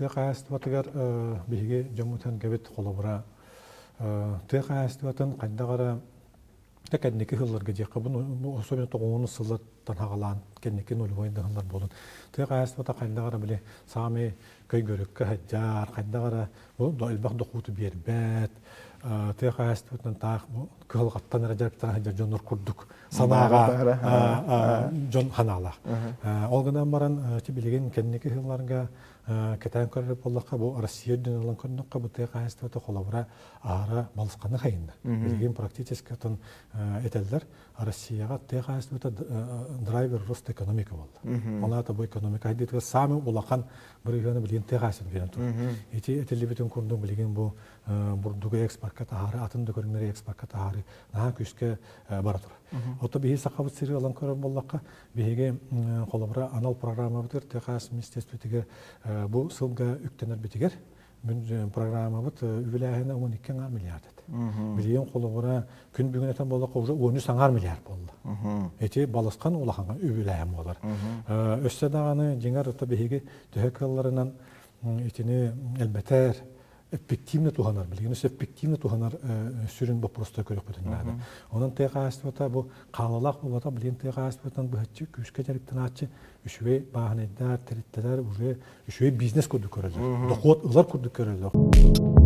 тыа хаһаайыстыбатыгар биһиги дьоммут сэргэбит холобура тыа хаһаайыстыбатын хайдах эрэ Тэ кэнники сылларга диэххэ бу особенно тоҕуһун сыллартан хаҕалаан кэнники нулевой да сыллар буолан тыа хаһаайыстыбата хайдах эрэ били саамай көйгөрүккэ сылдьар хайдах эрэ бу элбэх дохуоту биэрбэт тыа хаһаайыстыбатынан таах бу кыһалҕаттан эрэ дьарыктана сылдьар дьоннор курдук санааҕа дьон ханаалаах. Ол гынан баран билигин кэнники сылларга кэтээн көрөр буоллахха бу Россия үрдүнэн ылан көрдөххө бу тыа хаһаайыстыбата холобура аара балысханы хайынна. Билигин практически отон этэллэр Россияҕа тыа хаһаайыстыбата драйвер роста экономика буолла. Ол аата бу экономика хайдыытыгар саамай улахан бырыһыаны билигин тыа хаһаайыстыбата биэрэн турар. Ити этиллибитин курдук билигин бу бурдугу экспортка таһаары, атын да көрүҥнэри экспортка таһаары наһаа күүскэ бара турар. Ото биһи сахабыт сири ылан көрөр буоллахха, биһиги холобура анал программабытыгар тыа хаһаайыстыбатын министерствотыгар бу сылга үктэнэрбитигэр программабыт үбүлээһинэ 12 аҥаар миллиард этэ. Билигин холобура күн бүгүн этэн буоллахха уже 13 аҥаар миллиард буолла. Эти балысхан улахан үбүлээһин буолар. Өссө даҕаны дьиҥэр ото биһиги төһө кыалларынан итини элбэтэр эффективно туһанар, билигин өссө эффективно туһанар сүрүн боппуруостары көрүөхпүтүн наада. Онон тыа хаһаайыстыбата бу хаалалаах буолбата, билигин тыа хаһаайыстыбатынан быһаччы күүскэ дьарыктанааччы үчүгэй бааһынайдар, тэрилтэлэр уже үчүгэй бизнес курдук көрөллөр, дохуот ылар курдук көрөллөр.